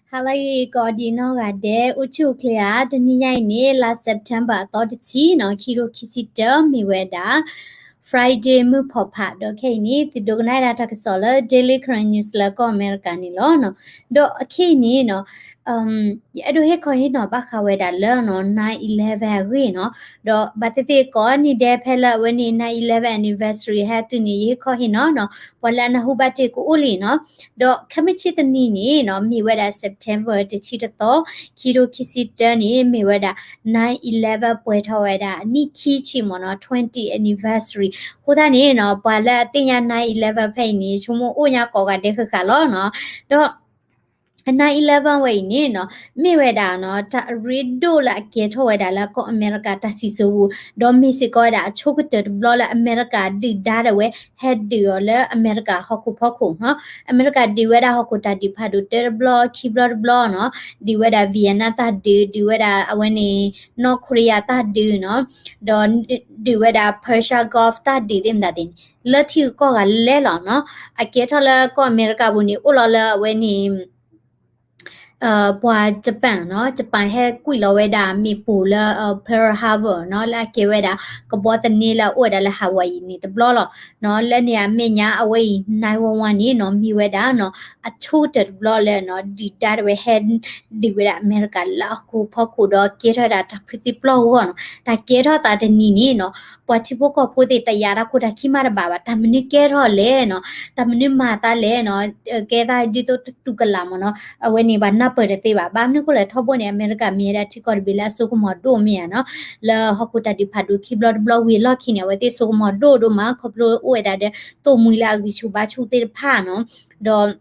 ဟါလၢအဂ့ၤ ကိးဒံးနီၢ်ဂၤဒဲး အိၣ်ဆူၣ်အိၣ်ချ့ဧါ. တနံၤညါအံၤန့ၣ် လါ September အသီတဆံနီၤ ခံထိခံဆံတၢ မ့ၢ်ဝဲဒၣ် Friday မုၢ်ဖီၣ်ဖး ဒီးခဲအံၤန့ၣ် သုဒိကနၣ်ဝဲဒၣ်တၢ်ကစီၣ်လၢ Daily Karen News လၢကီၢ်အမဲရကၤန့ၣ်လီၤ. ဒီးအခဲအံၤန့ၣ်နီၤ ယအဲၣ်ဒိးဟ့ၣ်ခီဟ့ၣ်နီၤဘၣ်ဃးဝဲဒၣ်လၢ nine eleven အဂ့ၢ်နီၤ. ဒီးဘၣ်သ့ၣ်သ့ၣ်ကိးနံၤဒဲးဖဲလၢအဝဲန့ၣ် nine eleven anniversary ဟဲတုၤန့ၣ် ယဟ့ၣ်ခီဟ့ၣ်နီၤနီၤ ပှၤလၢအနၢ်ဟူဘၣ်တ့ၢ်ကအိၣ်လံနီၤ. ဒီးခဲမုၢ်ဆ့ၣ်တနံၤန့ၣ်နီၤ မ့ၢ်ဝဲဒၣ် September တဆံတသီ ခံထိခံဆံတၢန့ၣ် မ့ၢ်ဝဲဒၣ် nine eleven ပှဲၤထီၣ်ဝဲဒၣ်အနံၣ်ခံဆံမ့ၢ်နီၤ twenty anniversary. အဃိသတးန့ၣ်နီၤ ပှၤလၢအသ့ၣ်ညါ nine eleven ဖဲအံၤန့ၣ် ဆိကမိၣ်အိၣ်ညါကိးဂၤဒဲးဃၣ်ဃၣ်လီၤနီၤ. ဒီး nine eleven ဝဲအံၤန့ၣ်နီၤ မ့ၢ်ဝဲဒၣ်နီၤ တၢ်အရ့ဒိၣ်လၢအကဲထီၣ်ဝဲဒၣ်လၢကီၢ်အမဲရကၤတၢ်စံၣ်စိၤပူၤ ဒီးမ့ၢ်စ့ၢ်ကီးဝဲဒၣ်အဆိကတၢၢ်တဘျီလၢအမဲရကၤဒုၣ်ဒါဒၣ်ဝဲ ဟဲဒုးအီၤလၢအမဲရကၤဟီၣ်ခိၣ်ဖီခိၣ်နီၤ. အမဲရကၤဒုးဝဲဒၣ်ဟီၣ်ခိၣ်တၢ်ဒုးဖးဒိၣ်တၢတဘျီ ခံဘျီတဘျီနီၤ. ဒုးဝဲဒၣ် Vietnam တၢ်ဒုး ဒုးဝဲဒၣ်အဝဲန့ၣ် North Korea တၢ်ဒုးနီၤ. ဒီးဒုးဝဲဒၣ် Persian Gulf တၢ်ဒုးသ့ၣ်မတၤသ့ၣ်န့ၣ် လၢထံဂုၤကီၢ်ဂၤလဲၢ်လီၤနီၤ. အကဲထီၣ်လၢကီၢ်အမဲရကၤပူၤန့ၣ် အိၣ်လီၤလၢအဝဲန့ၣ် ပှၤ Japan နီၤ Japan ဟဲကွံာ်လီၤဝဲဒၣ်မ့ၣ်ပိၢ်လၢ Pearl Harbor နီၤ လၢအကဲဝဲဒၣ် ကဘီသန့လၢအအိၣ်ဝဲဒၣ်လၢ Hawaii န့ၣ်တဘျီလီၤနီၤ. လၢန့ၣ်အမဲာ်ညါအဝဲအံၤ nine one one န့ၣ်နီၤ မ့ၢ်ဝဲဒၣ်နီၤ အဆိကတၢၢ်တဘျီလၢနီၤ ဒုၣ်ဒါဒၣ်ဝဲဟဲဒုးဝဲဒၣ်အမဲရကၤလၢအဟီၣ်ခိၣ်ဖီခိၣ်ဒီးကဲထီၣ်ဝဲဒၣ်တၢ်ဖုသံပျီၢ်ဂီၢ်နီၤ. တၢ်ကဲထီၣ်သးတနံၤန့ၣ်နီၤ ပှၤထံဖိကီၢ်ဖိသ့ၣ်တယာ်တၢ်ခိၣ်တၢ်ခံမးတဘၣ်ဘၣ် တၢ်မနုၤကဲထီၣ်လဲၣ်နီၤ တၢ်မနုၤမၤသးလဲၣ်နီၤ ကဲသးဒ်သိးတတူၢ်ကလာ်မ့ၢ်နီၤ အဝဲန့ၣ် ပှၤနၢ်ပၢၢ်တသ့ဘၣ်. ဘၣ်မနုၤအဃိလဲၣ် ထီဘိန့ၣ် အမဲရကၤမ့ၢ်ဝဲဒၣ်ထံကီၢ်တဘ့ၣ်လၢအစိကမီၤဒိၣ်မ့ၢ်ဧါနီၤ လၢဟီၣ်ခိၣ်တၢ်ဒုးဖးဒိၣ်ခံဘျီတဘျီဝံၤအလီၢ်ခံန့ၣ် အဝဲသ့ၣ်စိကမီၤဒိၣ်ဒိၣ်မး ခီဖျိအိၣ်ဝဲဒၣ်ဒီး သိၣ်မှံၤလၢအဂံၢ်ဆူၣ်ဘါဆူၣ်သ့ၣ်တဖၣ်နီၤ ဒီး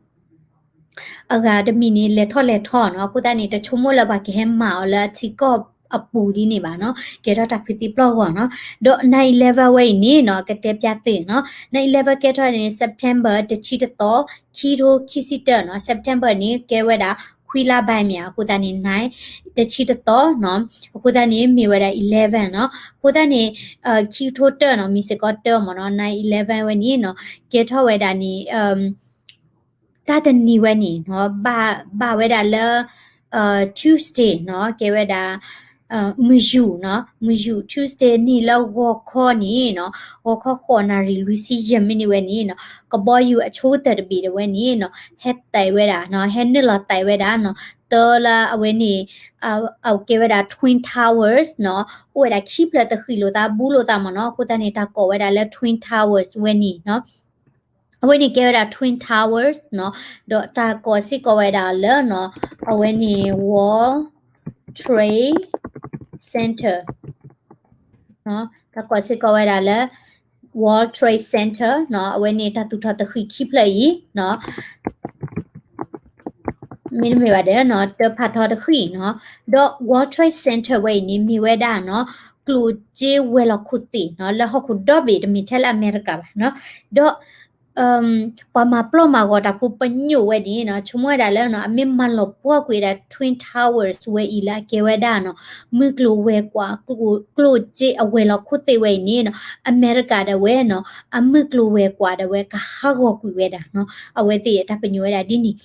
အဂၤတမံၤန့ၣ် လဲၤထီၣ်လဲၤထီနီၤ အဃိသတးန့ၣ် တဆိကမိၣ်လၢပှၤကဟဲမၤအီၤလၢအထံကီၢ်အပူၤဒ်န့ၣ်ဘၣ်နီၤ ကဲထီၣ်တၢ်ဖုသံပျီၢ်ဂီၢ်နီၤ ဒီး nine eleven ဝဲအံၤန့ၣ်နီၤ ကတဲပျးသုးနီၤ nine eleven ကဲထီၣ်န့ၣ် September တဆံတသီ ခံထိခံဆံတၢနီၤ September န့ၣ် ကဲဝဲဒၣ် ခွံလါဘၣ်မ့ၢ်ဧါ အဃိသတးန့ၣ် nine တဆံတသီနီၤ အဃိသတးန့ၣ် မ့ၢ်ဝဲဒၣ် eleven နီၤ အဃိသတးန့ၣ် ခံကထိတၢနီၤ မ့ၢ်စ့ၢ်ကီးတၢမ့ၢ်နီၤ nine eleven ဝဲန့ၣ်နီၤ ကဲထီၣ်ဝဲဒၣ်န့ၣ် တၢ်တနံၤဝဲန့ၣ်နီၤ ဘၣ်ဘၣ်ဝဲဒၣ်လၢ Tuesday နီၤ ကဲဝဲဒၣ် မုၢ်ယူာ်နီၤ မုၢ်ယူာ် Tuesday န့ၣ်လၢဂီၤခီန့ၣ်နီၤ ဂီၤခီဃိးနၣ်ရံၣ်လွံၢ်ဆံယဲၢ်မံးနံးဝဲန့ၣ်နီၤ ကဘီယူၤအဆိကတၢၢ်တဘ့ၣ်တဝဲန့ၣ်နီၤ ဟဲတဲဝဲဒၣ်နီၤ ဟဲနုာ်လီၤတဲဝဲဒၣ်နီၤ တၢလၢအဝဲန့ၣ် အကဲဝဲဒၣ် Twin Towers နီၤ အိၣ်ဝဲဒၣ်ခံဖျၢၣ်တဃံးလိာ်သးဘူးလိာ်သးမ့ၢ်နီၤ အဃိသတးန့ၣ် တၢ်ကိးဝဲဒၣ်လၢ Twin Towers ဝဲန့ၣ်နီၤ အဝဲန့ၣ်ကဲဝဲဒၣ် Twin Towers နီၤ ဒီးတၢ်ကိးစ့ၢ်ကီးဝဲဒၣ်လၢနီၤ အဝဲန့ၣ် World Trade Center တၢ်ကိးစ့ၢ်ကီးဝဲဒၣ်လၢ World Trade Center နီၤ အဝဲန့ၣ်တၢ်သူၣ်ထီၣ်တဃံးခံဖျၢၣ်အံၤနီၤ မ့တမ့ၢ်ဘၣ်ဒီးနီၤ တၢဖးထီတဃံးနီၤ ဒီး World Trade Center ဝဲအံၤန့ၣ် မ့ၢ်ဝဲဒၣ်နီၤ ကျိၣ်စ့ဝဲၤလီၢ်ခိၣ်သ့ၣ်နီၤ လၢဟီၣ်ခိၣ်ဒီဘ့ၣ် တမ့ၢ်ထဲလၢအမဲရကၤဘၣ်နီၤ ဒီး ပှၤမၤပျီၢ်မၤဂီၤတၢ်ဖိပညိၣ်ဝဲန့ၣ်နီၤ ဆိကမိၣ်ဝဲဒၣ်လၢနီၤ အမ့ၢ်မၤလီၤပှီၢ်ကွံာ်ဝဲဒၣ် Twin Towers ဝဲအံၤလၢအကဲဝဲဒၣ်နီၤ မုၢ်ကျိၤဝဲၤကွာ် ကျိၣ်စ့အဝဲၤလီၢ်ခိၣ်သ့ၣ်ဝဲအံၤန့ၣ်နီၤ အမဲရကၤဒၣ်ဝဲနီၤ အမုၢ်ကျိၤဝဲၤကွာ်ဒၣ်ဝဲကဟးဂီၤကွံာ်ဝဲဒၣ်နီၤ အဝဲသ့ၣ်တၢ်ပညိၣ်ဝဲဒၣ်ဒ်န့ၣ် ဒီး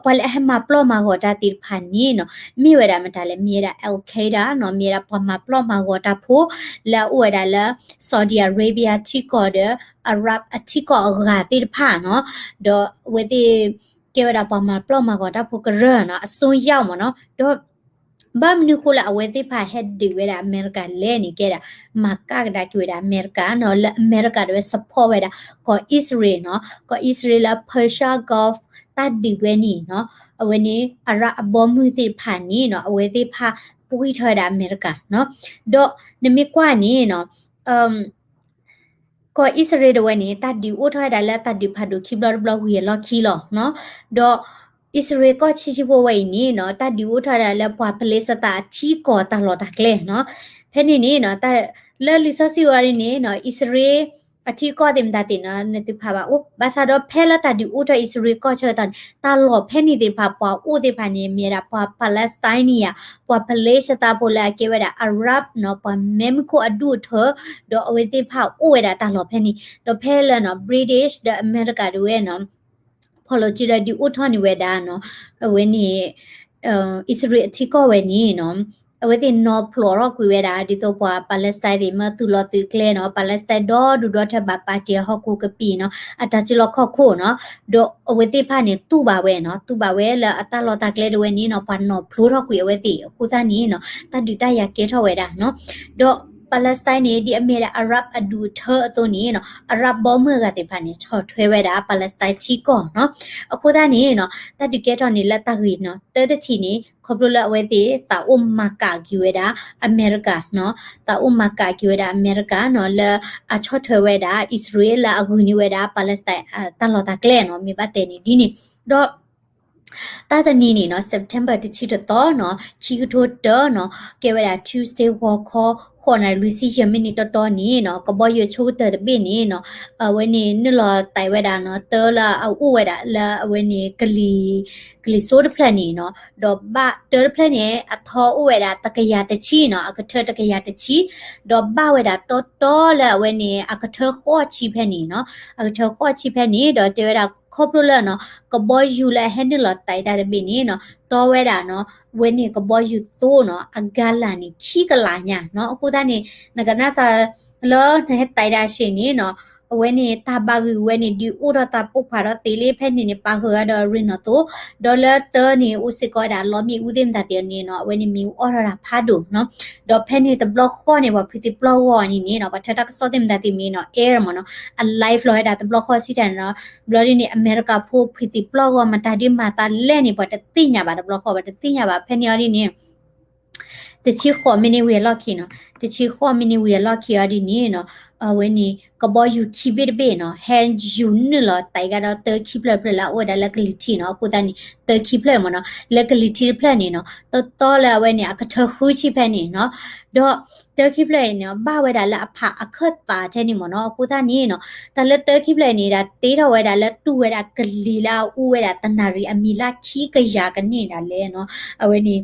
ပှၤလၢအဟဲမၤပျီၢ်မၤဂီၤတၢ်သ့ၣ်တဖၣ်န့ၣ်နီၤ မ့ၢ်ဝဲဒၣ်မတၤလဲၣ် မ့ၢ်ဝဲဒၣ် Al Qaeda နီၤ မ့ၢ်ဝဲဒၣ်ပှၤမၤပျီၢ်မၤဂီၤတၢ်ဖိ လၢအအိၣ်ဝဲဒၣ်လၢ Saudi Arabia ထံကီၢ်ဒီး Arab အထံကီၢ်အဂၤသ့ၣ်တဖၣ်နီၤ ဒီးအဝဲသ့ၣ် ကဲဝဲဒၣ်ပှၤမၤပျီၢ်မၤဂီၤတၢ်ဖိကရၢနီၤ အစိယၢ်မ့ၢ်နီၤ ဒီး ဘၣ်မနုၤဃိလၢအဝဲသ့ၣ်တဖၣ်ဟဲဒုးဝဲဒၣ်အမဲရကၤလဲၣ်န့ၣ် ကဲဒၣ် မၤကၣ်ကဒါက့ၤဝဲဒၣ်အမဲရကၤနီၤ လၢအမဲရကၤဒၣ်ဝဲ support ဝဲဒၣ် ကီၢ်အံၣ်စရ့လ်နီၤ ကီၢ်အံၣ်စရ့လ်လၢ Persian Gulf တၢ်ဒုးဝဲန့ၣ်နီၤ အဝဲန့ၣ် Arab အဘီမုၢ်သ့ၣ်တဖၣ်န့ၣ်နီၤ အဝဲသ့ၣ်တဖၣ်ပှံၢ်ထီၣ်ဝဲဒၣ်အမဲရကၤနီၤ ဒီးနမ့ၢ်ကွၢ်န့ၣ်နီၤ ကီၢ်အံၣ်စရ့လ်ဒၣ်ဝဲန့ၣ် တၢ်ဒုးအိၣ်ထီၣ်ဝဲဒၣ်လၢတၢ်ဒုးဖးဒိၣ်ခံဘျီတဘျီဝံၤအလီၢ်ခံလီၤနီၤ ဒီး အံၣ်စရ့လ်ကီၢ်ဆံးဆံးဖိဝဲအံၤန့ၣ်နီၤ တၢ်ဒုးအိၣ်ထီၣ်ဝဲဒၣ်လၢပှၤ Palestine အထံကီၢ်တၢ်လီၢ်တၢ်ကျဲနီၤ ဖဲန့ၣ်န့ၣ်နီၤ လၢလံာ်စီဆှံဝဲန့ၣ်နီၤ အံၣ်စရ့လ်အထံကီၢ်သ့ၣ်မတၤသ့ၣ်နီၤ နသုဖးဘၣ်အိၣ် ဘၣ်ဆၣ်ဒီးဖဲလၢတၢ်ဒုးအိၣ်ထီၣ်အံၣ်စရ့လ်ကီၢ်ဆၢကတီၢ်န့ၣ် တၢ်လီၢ်ဖဲန့ၣ်သ့ၣ်တဖၣ် ပှၤအိၣ်သ့ၣ်တဖၣ်န့ၣ် မ့ၢ်ဝဲဒၣ်ပှၤ Palestine ဧါ ပှၤ Palestine ဖိလၢအကဲဝဲဒၣ် Arab နီၤ ပှၤမဲမုၢ်ခိၣ်အဒူၣ်အထၢ ဒီးအဝဲသ့ၣ်တဖၣ်အိၣ်ဝဲဒၣ်တၢ်လီၢ်ဖဲန့ၣ် ဒီးဖဲလၢနီၤ British ဒီးအမဲရကၤဒၣ်ဝဲနီၤ ဖီၣ်လိာ်စုဒီးဒုးအိၣ်ထီၣ်န့ၢ်ဝဲဒၣ်နီၤ, အဝဲန့ၣ် အံၣ်စရ့လးအထံကီၢ်ဝဲန့ၣ်နီၤ, အဝဲသ့ၣ်နီၤဖျိးထီၣ်ကွံာ်ဝဲဒၣ် ဒ်သိးပှၤ Palestine သ့ၣ်မၢသုးလီၤသုးကျဲနီၤ, Palestine ဒီဒူၣ်ဒီထၢဘၣ်ပာ်တ့ၢ်အဟီၣ်ခိၣ်ကပံာ်နီၤ, အတၢ်စုလီၢ်ခီၣ်ခိၣ်နီၤ, ဒီးအဝဲသ့ၣ်တဖၣ်န့ၣ် တူၢ်ဘၣ်ဝဲနီၤ, တူၢ်ဘၣ်ဝဲလၢအတၢ်လီၢ်တၢ်ကျဲဒၣ်ဝဲန့ၣ်နီၤ, ပှၤနီၤဖျိးထီၣ်ကွံာ်အဝဲသ့ၣ်အဃိသတးန့ၣ်နီၤ, တၢ်ဒုးတၢ်ယၤကဲထီၣ်ဝဲဒၣ်နီၤ, ဒီး Palestine န့ၣ် ဒ်အမ့ၢ်ဒၣ် Arab အဒူၣ်အထၢအသိးန့ၣ်နီၤ, Arab ဘီမုၢ်အဂၤသ့ၣ်တဖၣ်န့ၣ် ဆီၣ်ထွဲဝဲဒၣ် Palestine ထံကီၢ်နီၤ, အဃိသတးန့ၣ်နီၤ, တၢ်ဒုးကဲထီၣ်န့ၣ်လၢတၢ်ဂ့ၢ်နီၤ, တၢတထံၣ်န့ၣ် ခီဖျိလၢအဝဲသ့ၣ်သးအိၣ်မၤကၣ်က့ၤဝဲဒၣ် အမဲရကၤနီၤ, သးအိၣ်မၤကၣ်က့ၤဝဲဒၣ်အမဲရကၤနီၤ, လၢအဆီၣ်ထွဲဝဲဒၣ် အံၣ်စရ့လးလၢအဂုာ်န့ၢ်ဝဲဒၣ် Palestine တၢ်လီၢ်တၢ်ကျဲနီၤ, မ့ၢ်ဘၣ်တဲန့ၣ်ဒ်န့ၣ်, ဒီး တၢ်တနံၤန့ၣ်နီၤ, September တဆံတသီနီၤ, ခံကထိတၢနီၤ, ကဲဝဲဒၣ် Tuesday ဂီၤခီ ဃိးနၣ်ရံၣ်လွံၢ်ဆံယဲၢ်မံးနံးတီတီန့ၣ်နီၤ, ကဘီယူၤအဆိကတၢၢ်တဘ့ၣ်န့ၣ်နီၤ, အဝဲန့ၣ်နုာ်လီၤတဲာ်ဝဲဒၣ်နီၤ, တၢလၢအအိၣ်ဝဲဒၣ်လၢအဝဲန့ၣ် ကလံၤစိတဖျၢၣ်န့ၣ်နီၤ, ဒီးဘၣ်တၢတဖျၢၣ်န့ၣ် အထီအိၣ်ဝဲဒၣ်တကယၤတဆံနီၤ, အကထၢတကယၤတဆံ, ဒီးဘၣ်ဝဲဒၣ်တီတီလၢအဝဲန့ၣ် အကထၢဃိးဆံဖဲန့ၣ်နီၤ, အကထၢဃိးဆံဖဲန့ၣ် ဒီးတဲဝဲဒၣ်ခီဖျိလၢနီၤ, ကဘီယူၤလၢအဟဲနုာ်လီၤတဲာ်တၢ်တဘ့ၣ်န့ၣ်နီၤ, တီဝဲဒၣ်နီၤ, ဝဲန့ၣ်ကဘီယူၤသိနီၤ, အကလးန့ၣ် ခံကလးညါနီၤ, အဃိသတးန့ၣ် နကနၣ်စၢ်လၢနဟဲတဲာ်တၢ်စ့ၢ်န့ၣ်နီၤ, အဝဲန့ၣ်တၢ်ဘၣ်ဂ့ၢ်ဝဲန့ၣ် ဒုးအိၣ်ထီၣ်တၢ်ပိၢ်ဖးထီၣ်သ့လံ, ဖဲန့ၣ်န့ၣ် ပာ်ဃုာ်ဝဲဒီးရ့ၣ်နီၣ်သိ, ဒီးလၢတၢန့ၣ် အိၣ်စ့ၢ်ကီးဝဲဒၣ်လီမ့ၣ်အူသ့ၣ်မတၤသ့ၣ်န့ၣ်နီၤ, အဝဲန့ၣ်မ့ၣ်အူအီၣ်ထီၣ်တၢ်ဖးဒိၣ်နီၤ, ဒီးဖဲန့ၣ်တဘျီဃီန့ၣ် ပှၤဖုသံးပျီၢ်ဂီၤန့ၣ်န့ၣ်နီၤ, ပှၤထၢတၢ်ကစီၣ်သ့ၣ်မတၤသ့ၣ်မ့ၢ်နီၤ, air မ့ၢ်နီၤ, အ live လီၤဝဲဒၣ်တဘျီဃီစံးတၢ်န့ၣ်နီၤ, ဘျီဒ်န့ၣ် အမဲရကၤဖိဖုသံးပျီၢ်ဂီၤမတၤဒ်မၤတၢ်လဲၣ်န့ၣ် ပှၤတသ့ၣ်ညါဘၣ်တဘျီဃီ, ပှၤတသ့ၣ်ညါဘၣ်, ဖဲန့ၣ်အီၤဒ်န့ၣ် တဆံဃိးမံးနံးဝံၤအလီၢ်ခံနီၤ, တဆံဃိးမံးနံးဝံၤအလီၢ်ခံအီၤဒ်န့ၣ်နီၤ, အဝဲန့ၣ် ကဘီယူၤခံဘ့ၣ်တဘ့ၣ်နီၤ, ဟဲယူၤနုာ်လီၤတဲာ်ကဒီးတၢခံဖျၢၣ်ဖျၢၣ်လၢအအိၣ်ဝဲဒၣ်လၢကလံၤထံးနီၤ, အဃိသတးန့ၣ် တၢခံဖျၢၣ်မ့ၢ်နီၤ, လၢကလံၤထံးတဖျၢၣ်န့ၣ်နီၤ, တီတီလၢအဝဲန့ၣ် အကထၢဃုဆံဖဲန့ၣ်နီၤ, ဒီးတၢခံဖျၢၣ်အံၤန့ၣ် ဘၣ်ဝဲဒၣ်လၢအဖးအခၢၣ်သးထဲန့ၣ်မ့ၢ်နီၤ, အဃိသတးန့ၣ်နီၤ, တၢ်လၢတၢခံဖျၢၣ်အံၤန့ၣ် ဒၣ်တ့ထီၣ်ဝဲဒၣ်လၢတူၢ်ဝဲဒၣ်ကလံၤလၢအအိၣ်ဝဲဒၣ်တနၣ်ရံၣ်အမံၤလၢခံကယၤကန့ၢ်ဒၣ်လဲာ်နီၤ, အဝဲန့ၣ်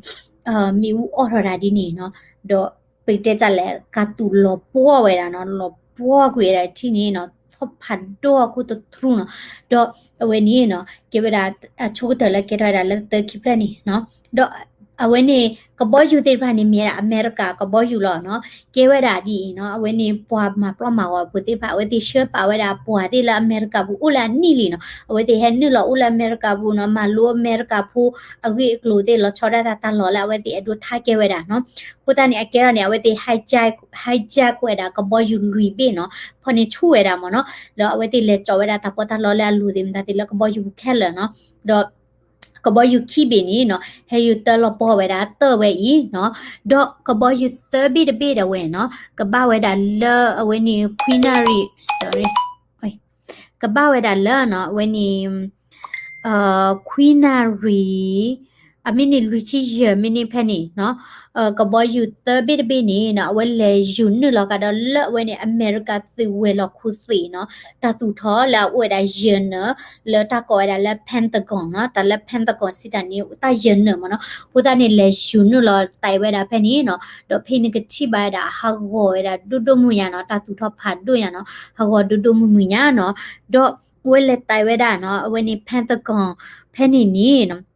မ့ၣ်အူအီၣ်ထီၣ်ဒၣ်ဒ်န့ၣ်နီၤ, ဒီးပကတဲတၢ်လဲၣ် ကၢ်သူးလီၤပှီၢ်ဝဲဒၣ်နီၤ, လီၤပှီၢ်ကွံာ်ဝဲဒၣ်ထံန့ၣ်နီၤ, ဆီၣ်ဖးဒိၣ်ဟီၣ်ခိၣ်တထြူနီၤ, ဒီးအဝဲန့ၣ်နီၤ ကဲဝဲဒၣ်အဆိကတၢၢ်လၢကဲထီၣ်ဝဲဒၣ်လၢတၢခံဖျၢၣ်န့ၣ်နီၤ, ဒီးအဝဲန့ၣ် ကဘီယူၤသ့ၣ်တဖၣ်န့ၣ် မ့ၢ်ဝဲဒၣ်အမဲရကၤကဘီယူၤလီၤနီၤ, ကဲဝဲဒၣ်ဒ်အံၤနီၤ, အဝဲန့ၣ်ပှၤမၤပျီမၤဂီၤအပူၤသ့ၣ်တဖၣ် အဝဲသ့ၣ်ဆှၢပာ်ဝဲဒၣ်ပှၤသ့ၣ်လၢအမဲရကၤပူၤအိၣ်လၢအနံၣ်လံနီၤ, အဝဲသ့ၣ်ဟဲနုာ်လီၤအိၣ်လၢအမဲရကၤပူၤနီၤ, မၤလိအမဲရကၤဖိအဂ့ၢ်အကျိၤသ့ၣ် လီၤဆီဒၣ်တၢ်တၢ်လီၢ်လၢအဝဲသ့ၣ်အဲၣ်ဒိးထါကဲဝဲဒၣ်နီၤ, အဃိသတးန့ၣ် အကဲထီၣ်န့ၣ် အဝဲသ့ၣ် hijack ဝဲဒၣ်ကဘီယူၤလွံၢ်ဘ့ၣ်နီၤ, ဖီၣ်န့ၢ်ဆူၣ်ဝဲဒၣ်မ့ၢ်နီၤ, ဒီးအဝဲသ့ၣ်လဲၤကၠီဝဲဒၣ်တၢ်ပီးတၢ်လီလၢအလိၤသ့ၣ်မတၤသ့ၣ်လၢကဘီယူၤပူၤခဲလၢာ်နီၤ, ဒီး ကဘီယူၤခံဘ့ၣ်န့ၣ်နီၤ ဟဲယူၤတၢလီၤပှီၢ်ဝဲဒၣ်တၢၢ်ဝဲအံၤနီၤ, ဒီးကဘီယူၤသၢဘ့ၣ်တဘ့ၣ်ဒၣ်ဝဲနီၤ ကဘၣ်ဝဲဒၣ်လၢအဝဲန့ၣ် ခွံနၣ်ရံၣ် sorry ကဘၣ်ဝဲဒၣ်လၢနီၤ အဝဲန့ၣ် ခွံနၣ်ရံၣ် အမံးနံး လွံၢ်ဆံယဲၢ်မံးနံးဖဲန့ၣ်နီၤ ကဘီယူၤသၢဘ့ၣ်တဘ့ၣ်န့ၣ်နီၤ အဝဲလဲၤယူၤနုာ်လီၤကဒီးလၢအဝဲန့ၣ် အမဲရကၤသုးဝဲၤလီၢ်ခိၣ်သ့ၣ်နီၤ တၢ်သူၣ်ထီၣ်လၢအအိၣ်ဝဲဒၣ်ယဲၢ်နၢၤ လၢတၢ်ကိးဝဲဒၣ်လၢ Pentagon နီၤ တၢ်လၢ Pentagon စံးတၢ်န့ၣ် တၢ်ယဲၢ်နၢၤမ့ၢ်နီၤ အဃိသတးန့ၣ် လဲၤယူၤနုာ်လီၤတဲာ်ဝဲဒၣ်ဖဲန့ၣ်နီၤ ဒီးဖဲန့ၣ်ကထံၣ်ဘၣ်ဝဲဒၣ်ဟးဂီၤဝဲဒၣ်ဒိၣ်ဒိၣ်မုၢ်ညါနီၤ တၢ်သူၣ်ထီၣ်ဖးဒိၣ်ညါနီၤ ဟးဂီၤဒိၣ်ဒိၣ်မုၢ်မုၢ်ညါနီၤ ဒီးအဝဲလဲၤတဲာ်ဝဲဒၣ်နီၤ အဝဲန့ၣ် Pentagon ဖဲန့ၣ်န့ၣ်နီၤ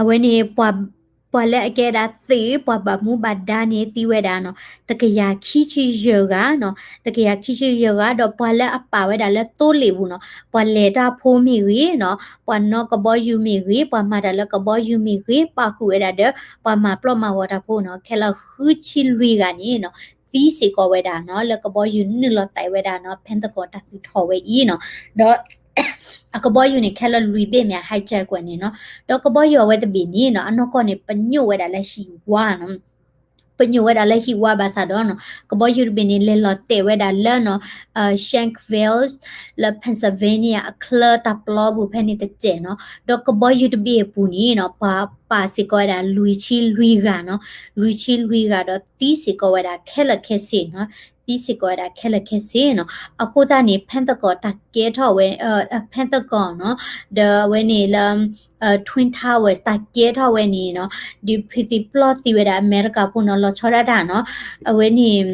အဝဲန့ၣ် ပှၤလၢအကဲဒၣ်သုး ပှၤဘၣ်မူဘၣ်ဒါန့ၣ်သံဝဲဒၣ်နီၤ တကယၤခံဆံယဲၢ်ဂၤနီၤ တကယၤခံဆံယဲၢ်ဂၤ ဒီးပှၤလၢအပာ်ဝဲဒၣ်လၢသိလ့ၣ်ပူၤနီၤ ပှၤလဲၤတၢ်ဖိမ့ၢ်ဂ့ၤနီၤ ပှၤနီၣ်ကဘီယူၤမ့ၢ်ဂ့ၤ ပှၤမၤတၢ်လၢကဘီယူၤမ့ၢ်ဂ့ၤ ပာ်ဃုာ်ဝဲဒၣ်ဒီး ပှၤမၤပျီမၤဂီၤတၢ်ဖိနီၤ ခဲလၢာ်ဃုဆံလွံၢ်ဂၤန့ၣ်နီၤ သံစ့ၢ်ကီးဝဲဒၣ်နီၤ လၢကဘီယူၤနုာ်လီၤတဲာ်ဝဲဒၣ်နီၤ Pentagon တၢ်သူၣ်ထီၣ်ဝဲအံၤနီၤ ဒီး အကဘီယူၤန့ၣ် ခဲလၢာ်လွံၢ်ဘ့ၣ်မ့ၢ် hijack ကွံာ်န့ၣ်နီၤ ဒီးကဘီယူၤအဝဲတဘ့ၣ်န့ၣ်နီၤ အနီၢ်ကီၢ်န့ၣ် ပညိၣ်ဝဲဒၣ်လၢဟံၣ်ဝါနီၤ ပညိၣ်ဝဲဒၣ်လၢဟံၣ်ဝါဘၣ်ဆၣ်ဒီးနီၤ ကဘီယူၤတဘ့ၣ်န့ၣ် လဲၤလီၤတဲာ်ဝဲဒၣ်လၢနီၤ Shanksville လၢ Pennsylvania အချၢတၢ်ပျီပူၤဖဲန့ၣ်တစဲးနီၤ ဒီးကဘီယူၤတဘ့ၣ်အပူၤန့ၣ်နီၤ ပှၤပာ်စ့ၢ်ကီးဝဲဒၣ်လွံၢ်ဆံလွံၢ်ဂၤနီၤ လွံၢ်ဆံလွံၢ်ဂၤဒီးသံစ့ၢ်ကီးဝဲဒၣ်ခဲလၢာ်ခဲဆ့နီၤ သံစ့ၢ်ကီးဝဲဒၣ်ခဲလၢာ်ခဲဆ့နီၤ အဃိသတးန့ၣ် Pentagon တၢ်ကဲထီၣ်ဝဲ Pentagon နီၤ ဒီးအဝဲန့ၣ်လၢ Twin Towers တၢ်ကဲထီၣ်ဝဲန့ၣ်နီၤ ဒုးဖုသံးပျီၢ်သံဝဲဒၣ်အမဲရကၤဖိနီၤ လီၤဆီဒၣ်တၢ်နီၤ အဝဲန့ၣ်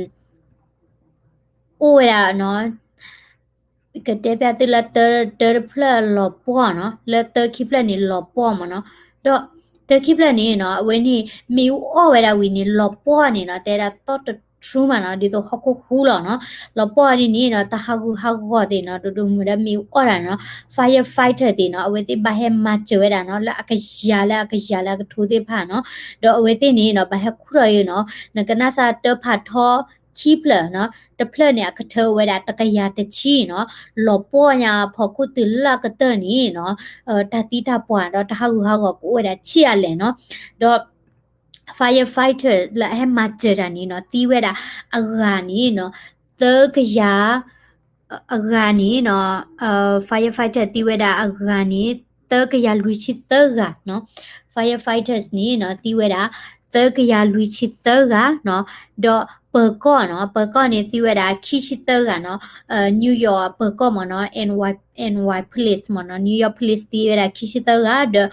အိၣ်ဝဲဒၣ်နီၤ ကတဲပျးသုလၢတၢတဖျၢၣ်လီၤပှီၢ်နီၤ, လၢတၢခံဖျၢၣ်န့ၣ်လီၤပှီၢ်မ့ၢ်နီၤ, ဒီးတၢခံဖျၢၣ်န့ၣ်နီၤ အဝဲန့ၣ် မ့ၣ်အူအီၣ်ဝဲဒၣ်ဝံၤန့ၣ် လီၤပှီၢ်န့ၣ်နီၤ တဲဒၣ်သီၣ်တထြူမးနီၤ ဒ်သိးဟီၣ်ခိၣ်ဟူလီၤနီၤ, လီၤပှီၢ်န့ၣ်န့ၣ်နီၤ တၢ်ဟးဂူာ်ဟးဂီၤသ့ၣ်နီၤ ဒိၣ်ဒိၣ်မုၢ်ဒီးမ့ၣ်အူအီၣ်တၢ်နီၤ, firefighter သ့ၣ်နီၤ အဝဲသ့ၣ်ဘၣ်ဟဲမၤစၢၤဝဲဒၣ်နီၤ လၢအကယၤလၢအကယၤလၢအကထိသ့ၣ်တဖၣ်နီၤ, ဒီးအဝဲသ့ၣ်န့ၣ်နီၤ ဘၣ်ဟဲခူၣ်ထီၣ်အံၤနီၤ နကနၣ်စၢ်တၢဖးထီခံဖျၢၣ်နီၤ, တဖျၢၣ်န့ၣ် အကထၢဝဲဒၣ်တကယၤတဆံနီၤ, လီၤပှီၢ်ညါအဖီခိၣ်တုၤလၢအကတၢၢ်န့ၣ်နီၤ, တၢ်သံတၢ်ပှၢ်ဒီးတၢ်ဟးဂူာ်ဟးဂီၤကအိၣ်ဝဲဒၣ်ဆံးအါလဲၣ်နီၤ, ဒီး firefighter လၢအဟဲမၤစၢၤတၢ်န့ၣ်နီၤ သံဝဲဒၣ်အဂၤန့ၣ်နီၤ, သၢကယၤ အဂၤန့ၣ်နီၤ, firefighter သံဝဲဒၣ်အဂၤန့ၣ် သၢကယၤလွံၢ်ဆံသၢဂၤနီၤ, firefighters န့ၣ်နီၤ သံဝဲဒၣ် သၢကယၤလွံၢ်ဆံသၢဂၤနီၤ, ဒီးပၢၤကီၢ်နီၤ, ပၢၤကီၢ်န့ၣ်သံဝဲဒၣ်ခံဆံသၢဂၤနီၤ, New York ပၢၤကီၢ်မ့ၢ်နီၤ NY, NY police မ့ၢ်နီၤ, New York police သံဝဲဒၣ်ခံဆံသၢဂၤ ဒီး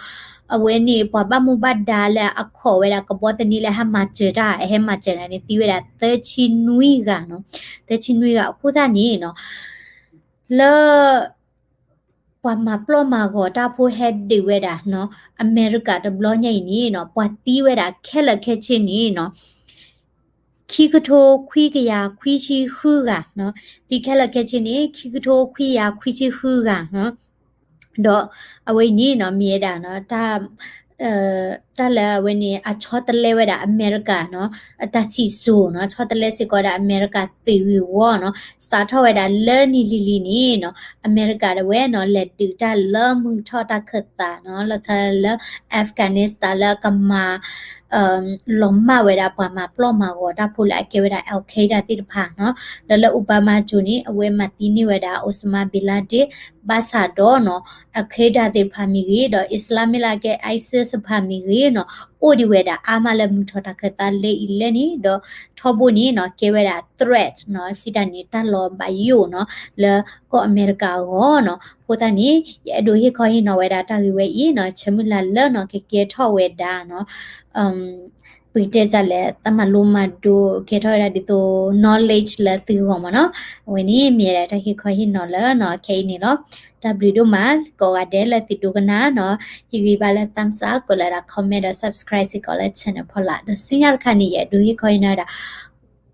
အဝဲန့ၣ် ပှၤဘၣ်မူဘၣ်ဒါလၢအခီၣ်ဝဲဒၣ်ကဘီသန့လၢဟဲမၤစၢၤတၢ် အဟဲမၤစၢၤတၢ်န့ၣ် သံဝဲဒၣ်သၢဆံနွံဂၤနီၤ, သၢဆံနွံဂၤအဃိသတးန့ၣ်နီၤ, လၢ ပှၤမၤပျီၢ်မၤဂီၤတၢ်ဖိဟဲဒုးဝဲဒၣ်နီၤ, အမဲရကၤတဘျီညါအံၤန့ၣ်နီၤ ပှၤသံဝဲဒၣ်ခဲလၢာ်ခဲဆ့န့ၣ်နီၤ ခံကထိခွံကယၤခွံဆံဃုဂၤနီၤ, သံခဲလၢာ်ခဲဆ့န့ၣ် ခံကထိခွံကယၤခွံဆံဃုဂၤနီၤ, ဒီးအဝဲအံၤန့ၣ်နီၤ မ့ၢ်ဝဲဒၣ်နီၤ တၢ် တၢ်လၢအဝဲန့ၣ် အဆီတလဲဝဲဒၣ်အမဲရကၤနီၤ အတၢ်စံၣ်စိၤနီၤ ဆီတလဲစ့ၢ်ကီးဒၣ်အမဲရကၤသုးဂ့ၢ်ဝီနီၤ, စးထီၣ်ဝဲဒၣ်လၢနံၣ်လံၤလံၤန့ၣ်နီၤ အမဲရကၤဒၣ်ဝဲနီၤ လဲၤဒုးတၢ်လၢမုၢ်ထီၣ်တၢ်ခၢၣ်သးနီၤ လီၤဆီဒၣ်လၢ Afghanistan လၢအကမၤ လီၤမၢ်ဝဲဒၣ်ပှၤမၤပျီၢ်မၤဂီၤတၢ်ဖိလၢအကဲဝဲဒၣ် Al Qaeda သ့ၣ်တဖၣ်နီၤ, ဒီးလၢ Obama ကၠိန့ၣ် အဝဲမၤသံန့ၢ်ဝဲဒၣ် Osama bin Laden ဘၣ်ဆၣ်ဒီးနီၤ Al Qaeda သ့ၣ်တဖၣ်မ့ၢ်ဂ့ၤ ဒီး Islamic လၢအကဲ ISIS တဖၣ်မ့ၢ်ဂ့ၤနီၤ အိၣ်ဒံးဝဲဒၣ်အါမးလၢမုၢ်ထီၣ်တၢ်ခၢၣ်သးလၢအံၤလၢန့ၣ် ဒီးထီဘိန့ၣ်နီၤ ကဲဝဲဒၣ် threat နီၤ စံးတၢ်န့ၣ် တၢ်လီၤဘၣ်ယိၣ်နီၤ လၢကီၢ်အမဲရကၤအဂီၢ်နီၤ, အဃိသတးန့ၣ် ယအဲၣ်ဒိးဟ့ၣ်ခီဟ့ၣ်နီၤဝဲဒၣ်တၢ်ဂ့ၢ်ဝဲအံၤနီၤ ဆၢမုၢ်လၢ်လၢနီၤ ကကဲထီၣ်ဝဲဒၣ်နီၤ ပကတဲဒ်လဲၣ် တၢ်မၤလိမၤဒိးကဲထီၣ်ဝဲဒၣ်ဒ်သိး knowledge လၢသုဂီၢ်မ့ၢ်နီၤ, အဝဲန့ၣ် မ့ၢ်ဝဲဒၣ်တၢ်ဟ့ၣ်ခီဟ့ၣ်နီၤလၢနီၤ ခဲအံၤန့ၣ်လီၤ. တၢ်ဘျုးဒိၣ်မး ကိးဂၤဒဲးလၢသုဒိကနၣ်နီၤ, ဟ့ၣ်ဂံၢ်ဘါလၢ thumbs up ကွဲးလီၤဝဲဒၣ် comment ဒီး subscribe စ့ၢ်ကီးလၢ channel ဖီလာ် ဒီးဆူညါတခါန့ၣ် ယအဲၣ်ဒိးဟ့ၣ်ခီဟ့ၣ်နီၤဝဲဒၣ်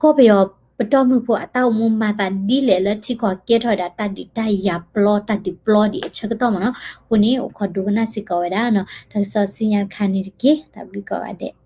ကီၢ်ပယီၤပတီၢ်မုၢ်ဖိအတၢ်အိၣ်မူမၤသးဒ်လဲၣ်လၢထံကီၢ်ကဲထီၣ်ဝဲဒၣ်တၢ်ဒုးတၢ်ယၤပျီ တၢ်ဒုးပျီဒံးအဆၢကတီၢ်မ့ၢ်နီၤ, အဃိန့ၣ် အိၣ်ခိးဒိကနၣ်စ့ၢ်ကီးဝဲဒၣ်နီၤ, တၢ်ကစီၣ်ဆူညါတခါန့ၣ်တက့ၢ်. တၢ်ဘျုးကိးဂၤဒဲး.